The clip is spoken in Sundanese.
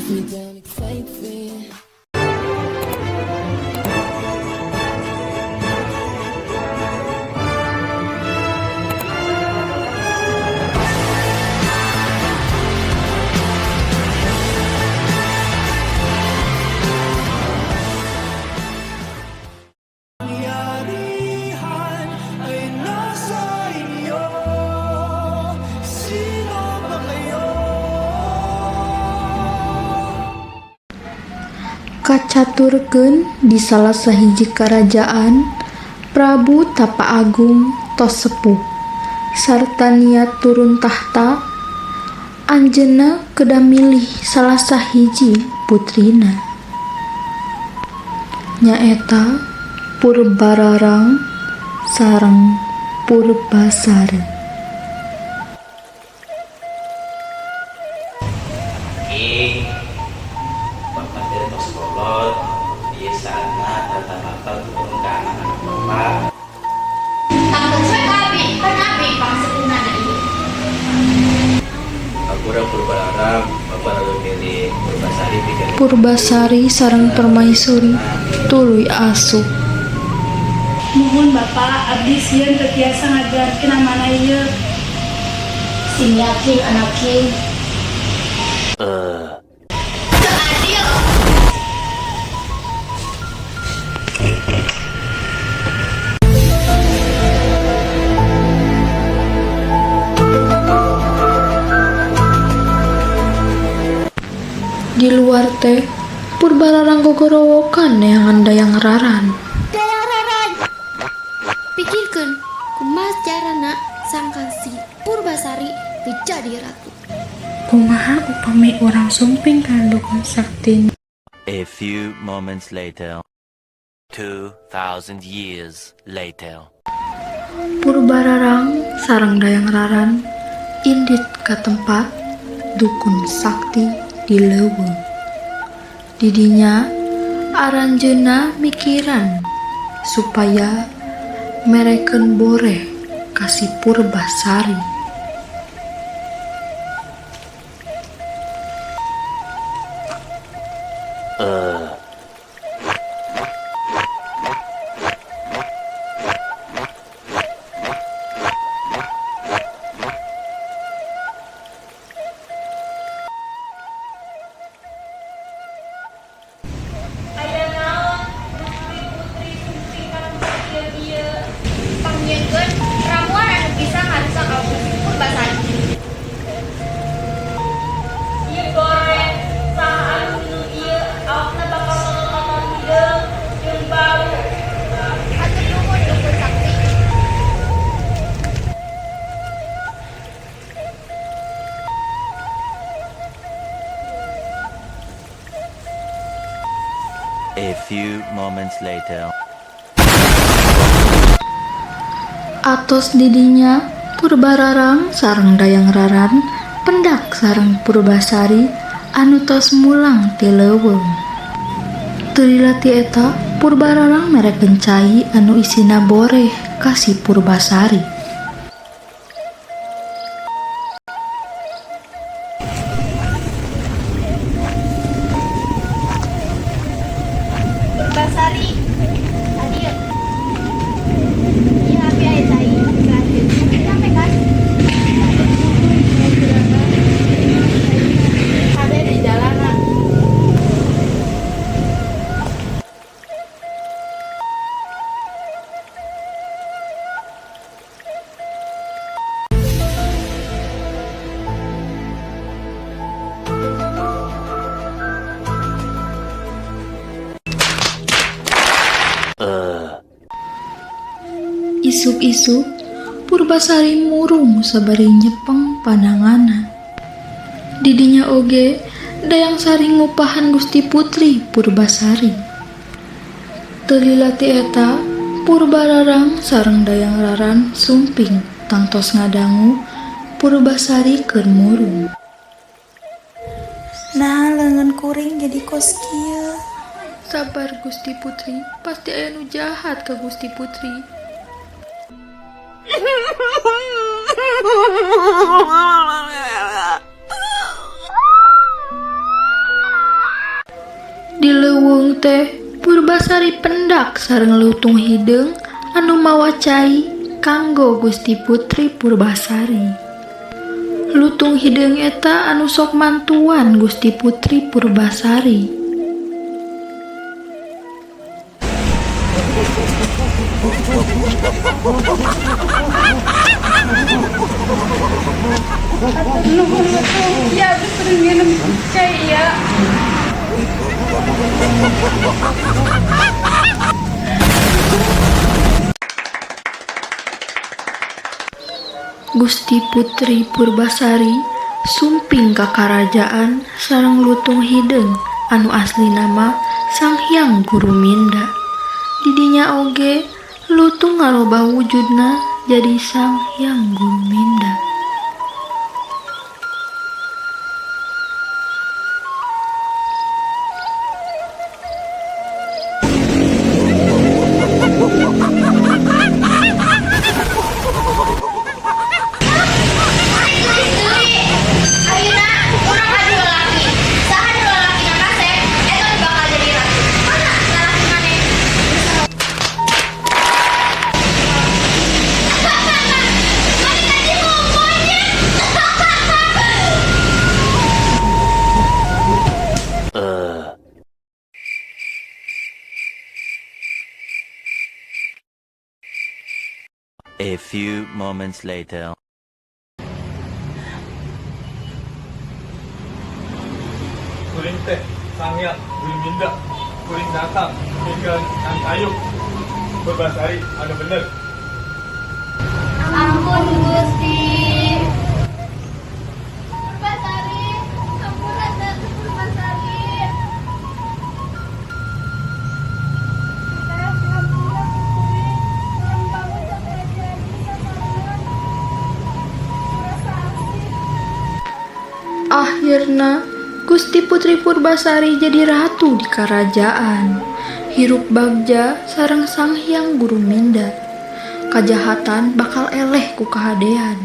If you don't excite me. Pangyarihan ay nasa inyo. Sino ba kayo? Kacaturkeun di salah sahiji karajaan, Prabu Tapa Agung tos sepuh sarta niat turun tahta. Anjeunna kedah milih salah sahiji putrina, nyaeta Purbararang sareng Purbasari. Ing, bapak dari tos kolot, ieu saatna tata bapak turun ke anak-anak bapak. Tanggung we ka abi, kan abi pangsepuhna ieu. Hampura Purbalarang, bapak lalu milih Purbasari pikeun. Purbasari sareng Permaisuri tuluy asup. Muhun, Bapak, abdi sieun teu tiasa ngajalankeun amanah ieu. Sing yakin, anak king. Teu adil. Di luar teh Purbararang gogorowokan neangan Dayang Raran. Dayang Raran. Pikirkeun kumaha carana sangkan si Purbasari teu jadi ratu. Kumaha upami urang sumping ka dukun sakti? A few moments later. 2,000 years later. Purbararang sareng Dayang Raran indit ka tempat dukun sakti di leuweung. Di dinya aranjeunna mikiran supaya merekeun boreh ka si Purbasari. Aya naon putri-putri sumping ka tempat ieu-ieu? Pangnyieunkeun ramuan anu bisa ngarusak awak Purbasari. Ieu boreh, saha anu minum ieu awakna bakal kotor-kotor hideung jeung bau. Hatur nuhun, dukun sakti. A few moments later. Atos di dinya Purbararang sareng Dayang Raran pendak sareng Purbasari anu tos mulang ti leuweung. Teu lila ti eta Purbararang merekeun cai anu isina boreh ka si Purbasari. Purbasari, adil. Ieu abi aya cai ka anjeun. Sampai kan? Kade di jalanan. Isuk-isuk Purbasari murung sabari nyepeng pananganna. Di dinya oge Dayang Sari ngupahan Gusti Putri Purbasari. Teu lila ti eta Purbararang sareng Dayang Raran sumping tangtos ngadangu Purbasari keur murung. Nah, leungeun kuring jadi kos kieu. Sabar, Gusti Putri, pasti aya nu jahat ka Gusti Putri. leuweung teh Purbasari pendak sareng lutung hideung anu mawa cai kanggo Gusti Putri Purbasari. Lutung hideung eta anu sok mantuan Gusti Putri Purbasari. Hatur nuhun lutung, ieu abdi kudu nginum cai ieu. Gusti Putri Purbasari sumping ka karajaan sareng lutung hideung anu aslina mah Sang Hyang Guruminda. Di dinya oge lutung ngarobah wujudna jadi Sang Hyang Guruminda. Gelis deui. Ayeuna urang adu lalaki. Saha nu lalakina kasep, eta nu bakal jadi ratu. Mana lalaki maneh? Maneh tadi mau monyet. A few moments later. Kuring teh Sanghyang Guruminda, kuring datang pikeun nangtayub Purbasari anu bener. Ampun Gusti. Purbasari, hampura Ratu Purbasari. Teh hampura ku kuring, urang bangun sakerajaan sasarengan. Rasa asih. Akhirna Gusti Putri Purbasari jadi ratu di karajaan. Hirup bagja sareng Sang Hyang Guruminda. Kajahatan bakal eleh ku kahadean.